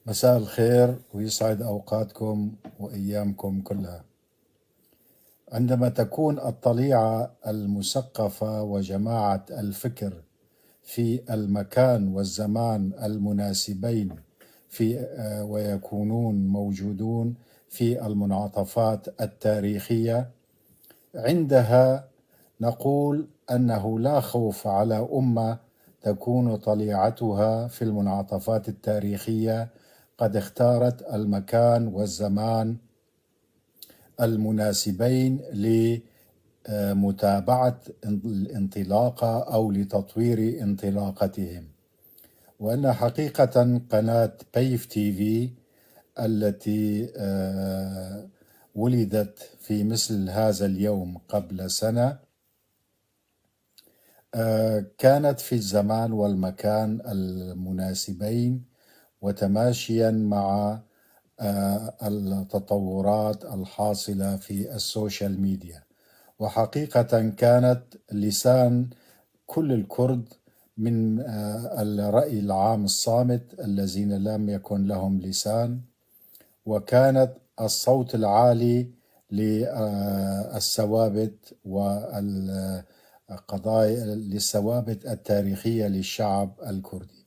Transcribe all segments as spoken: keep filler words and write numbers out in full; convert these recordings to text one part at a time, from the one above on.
مساء الخير ويسعد أوقاتكم وأيامكم كلها. عندما تكون الطليعة المثقفة وجماعة الفكر في المكان والزمان المناسبين في، آه، ويكونون موجودون في المنعطفات التاريخية، عندها نقول أنه لا خوف على أمة تكون طليعتها في المنعطفات التاريخية قد اختارت المكان والزمان المناسبين لمتابعة الانطلاقة أو لتطوير انطلاقتهم. وأن حقيقة قناة بيف تي في التي، آه، ولدت في مثل هذا اليوم قبل سنة، آه، كانت في الزمان والمكان المناسبين وتماشيا مع، آه، التطورات الحاصلة في السوشيال ميديا. وحقيقة كانت لسان كل الكرد من، آه، الرأي العام الصامت الذين لم يكن لهم لسان، وكانت الصوت العالي للثوابت والقضايا، للثوابت التاريخية للشعب الكردي.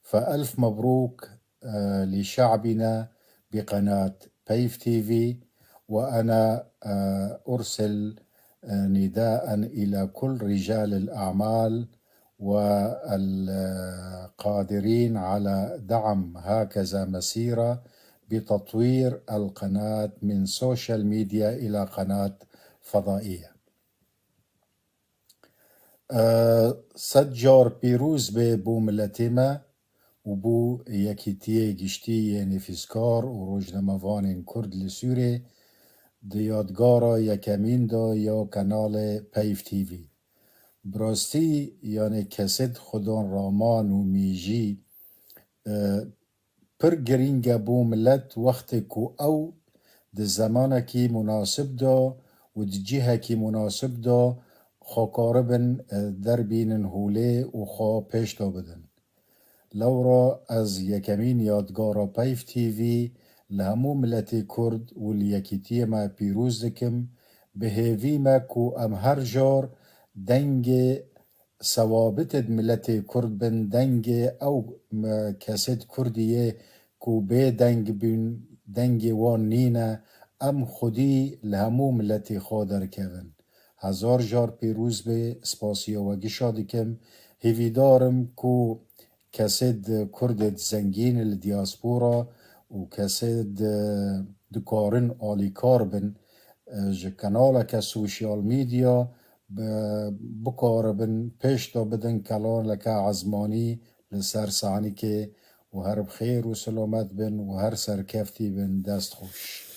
فألف مبروك، آه، لشعبنا بقناة بيف تي في، وأنا، آه، أرسل، آه، نداء إلى كل رجال الأعمال والقادرين على دعم هكذا مسيرة بتطوير القناة من سوشيال ميديا إلى قناة فضائية. Sed car pîroz be bo miletê me û bo yekîtiyê giştî yê nivîskar û rojnamevanên Kurd li Sûrê di yadgara yekemîn de ya kanalê Peyv T V. Bi rastî, yanê kesêt xudan raman û mîjî, e, pir girîng e bo milet wextê ku ew di zemanekî munasib de û di cihekî munasib de xwe karibin, e, derbînin holê û xwe pêş de bidin. Lewra ez yekemîn yadgara Peyv T V li hemû miletê Kurd û li yekîtiyê me pîroz dikim. Bi hêvî me ku em her car dengê sewabitê di miletê Kurd bin, dengê ew, m-, kesêt Kurdî yê ku bê deng bûn, dengê wan nîne, em xwedî li hemû miletê xwe derkevin. Hezar jar pîroz bê, spasiya we gişa dikim. Hêvîdar im ku kesêt Kurdê di zengîn li diaspora û kesêt di, dikarin alîkar bin, e, ji kanaleke sosyal medya bi, bikaribin pêş de bidin kanaleke ezmanî li ser sahnîkê û her bi xêr û selamet bin û her serkeftî bin. Dest xweş.